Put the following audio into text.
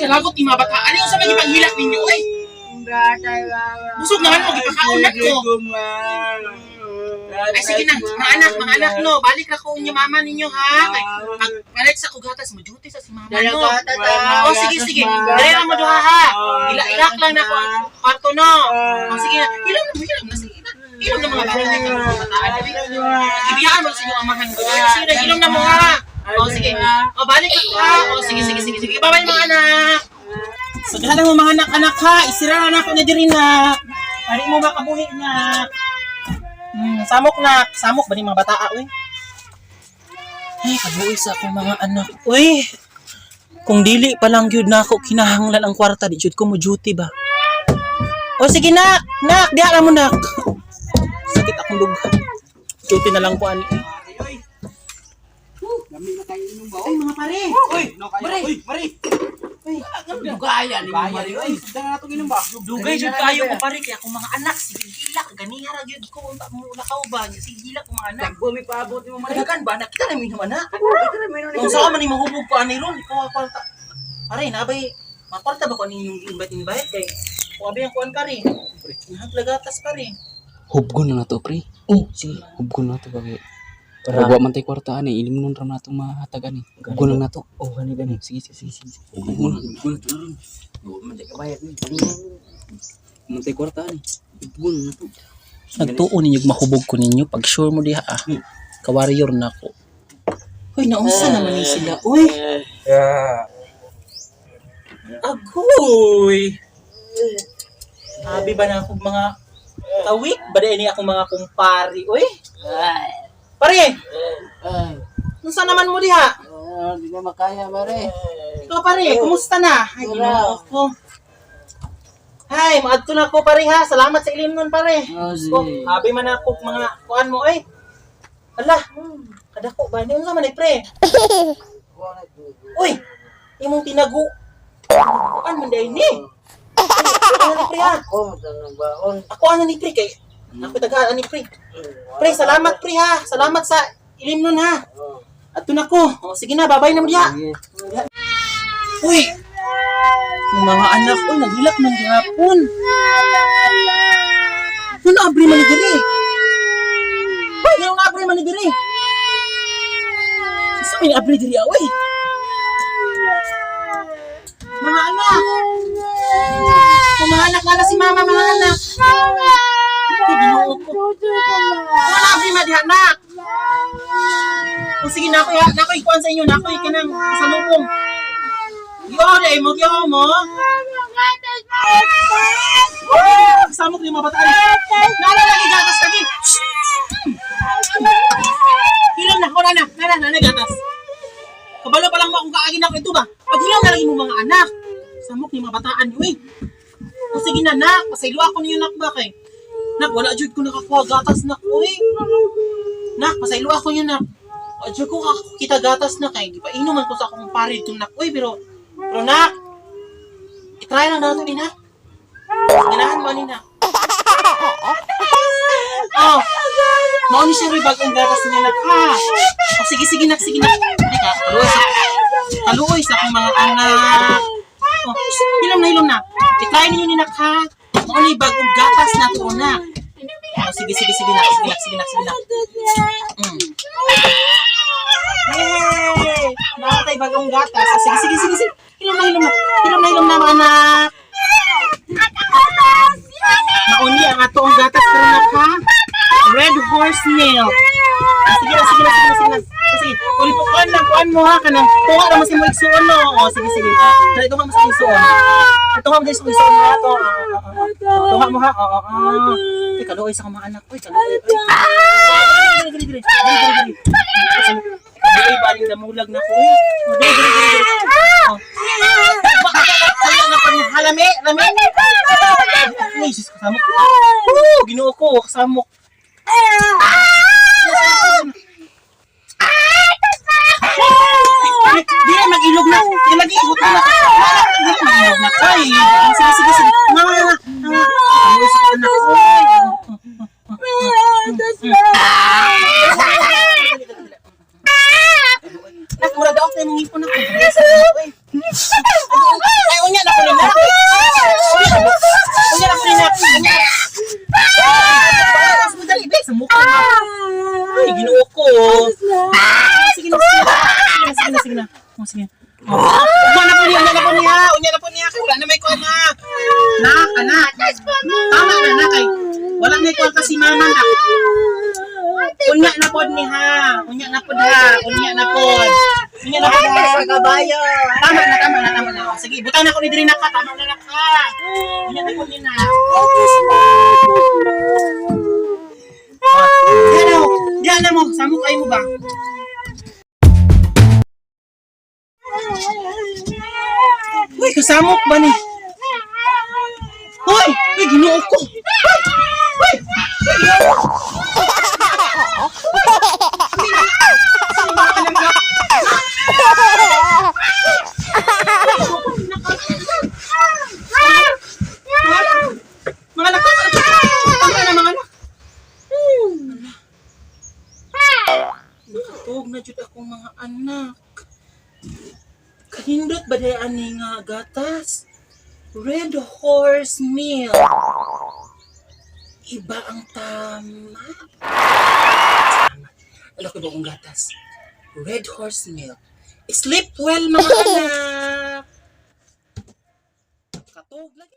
Kalagot ni mga bata. Ano yung sa mga ipanghilak ninyo, oy? Busog naman mo, gipakaon na ko. Ay, sige na, mga anak, no. Balik na ko inyo mama ninyo, ha? Kay, pag balik sa kugatas, mo duty sa si mama, no. Oh, sige, sige. Dali lang mo duha, ha? Ila-ilak lang na ko ang kwarto, no. Oh, sige na. Hilom na, hilom na, sige na. Hilom na mga bata, kay mga bataan. Ibiyaan mo sa inyong amahan ko. Sige na, hilom na mo, ha? Oh, sige. Oh, balik ako, ha? Oh, sige, sige, sige, sige. Bye-bye, mga anak. So, dala mo mga anak-anak, ha? Isira na ako na diri na. Pari mo makabuhi na. Samok na. Samok ba ni mga bata, uy? Ay, kabuhi sa akong mga anak. Uy, kung dili pa lang gyud na ako kinahanglan ang kwarta, di jud ko mo duty ba? O sige nak, nak, diha na mo nak. Sakit akong dughan. Duty na lang ko ani. Ay, mga pare. Uy, pare. Uy, pare. Dugaya ni Kaya rin. Uy, dala na itong inom ba? Dugay jud kayo ko pare kay akong mga anak sige gilak ganiha ra gyud ko unta mo lakaw ba sige gilak ko mga anak. Tagbo, may paabot ni mo mali. Kadagan ba na kita na minom anak? Kung saan man ni mahubog ko ani ron, ikaw ang kwarta. Pare, nabay makwarta ba ko ani yung invite invite kay kung abi ang kuan pare. Nahaglagatas pare. Hubgon na nato, pre. Oh, sige. Hubgon na to bagay. Para wa man tay kwarta ani, ilim nun ra nato mahatag ani. Hubgon lang nato. Oh, gani gani. Sige, sige, sige, sige. Hubgon, hubgon na to ron. Oh, man ka bayad ni. Man tay kwarta ani. Hubgon na to. Nagtuon ninyo mahubog ko ninyo pag sure mo diha ah. Ka-warrior na ko. Hoy, naunsa naman ni sila. Uy. Agoy. Abi ba na akong mga kawik? Ba ni akong mga kumpari? Uy. Pare. Unsa naman mo diha? Di na makaya, pare. Ikaw pare, kumusta na? Ay, ginoo ko. Hay, maadto na ko pare ha. Salamat sa ilim nun pare. Oh, Ko, abi man ako mga kuan mo ay. Ala, kadako ba ni unsa man ay pre? Uy, imong tinago. Kuan man day ni. Ako ni pre ha. Ako ano ni pre kay ako tagaan ani pre. Pre, salamat pre ha. Salamat sa ilim nun ha. Adto na ko. O, sige na, babay na mo diha. Uy! Yung mga anak ko, naghilak man gihapon. Nung naabri man ni diri. Uy, nung naabri man ni diri. Sa may naabri diri ah, uy. Mga anak! Kung mga anak, wala si mama, mga anak. Ay, ginoo ko. Mga naabri man diha, anak. O sige, nakoy, ha, nakoy, kuan sa inyo, nakoy, kanang salubong. Yo, dai mo, yo mo. Samok ni mga bataan. Nana lagi gatas lagi. Hilom na, wala na, nana, nana gatas. Kabalo pa lang mo akong kaagin ako ito ba? Pag hilom na lagi mo mga anak. Samok ni mga bataan, uy. O sige na, nak, pasaylo ako ninyo nak ba kay. Nak, wala jud ko nakakuha gatas nak, uy. Nak, pasaylo ako niyo nak. Wala jud ko kita gatas na kay. Gipainom man ko sa akong pare itong nak, uy, pero pero nak, itry lang nato ni nak. Ganahan mo ani nak. Oh, mao ni siya rin bagong gatas niya nak ha. Oh, sige sige nak, sige nak. Teka, kaluoy sa akong mga anak. Oh, hilom na hilom na. I-try ninyo ni nak ha. Mao ni bagong gatas na to nak. Oh, sige sige sige nak, sige nak, sige nak, sige nak. Yay! Nakatay bagong gatas. Oh, sige sige sige sige. Hilom na hilom na. Hilom na hilom na mga anak. Mauni ang ato ang gatas pero nak ha. Red horse milk. Ah, sige na, sige na, sige na, sige na. Ah, sige, uli po, kuan lang, kuan mo ha, kanang, tuwa naman si mo igsuon no. O, sige, sige. Dali, tunga mo sa igsuon. Tunga mo sa igsuon ha, to. Ah, ah, ah, ah. Tunga mo ha, oo, oo. Ay, kaluoy sa akong mga anak. Uy, kaluoy. Ay. Dali, dali, dali, dali, dali, dali. Kaluoy, baling damulag na ko. Uy, oh, dali, dali, dali, dali. Oh. Wala na pa niya. Ha, lami, lami. Ay, Jesus, kasamok. Oh, ginoo ko, kasamok. Di na mag-ilog na. Di lagi ihot na. Di na mag-ilog na. Ay, sige sige sige. Nga nga nga. Nga. Ang sa anak ko. Nak, murag daot na na imong ngipon ako. Ay, unya na ko ni nak. Unya na ko ni nak. Unya. Ah, dali, dali sa mukha mo. Ay, Ginoo ko. Ah, sige na, sige na. Sige na, sige na, sige na. Oh, sige. Oh, unya na po niya, unya na po niya. Unya na po niya. Kay wala na may kuan na. Nak, anak. Tama na, nak. Kay wala na kuan kasi mama na. Unya na pod ni ha. Unya na pod ha. Unya na pod. Unya na pod ha. Sa kabayo. Tama na, tama na, tama na. Sige, butan na ko ni diri na ka. Tama na na ka. Unya na pod ni na. Diyan na mo. Diyan na mo. Samok ay mo ba? Uy, kasamok ba ni? Uy! Uy, Ginoo ko! Uy! Uy! Uy, Ginoo ko! Mga anak, tama na, tama na, mga anak. Nakatog na jud akong mga anak. Kanindot ba day ani nga gatas? Red Horse Milk. Iba ang tama. Tama. Alam ko ba akong gatas? Red Horse Milk. Sleep well, mga anak! Katog lagi.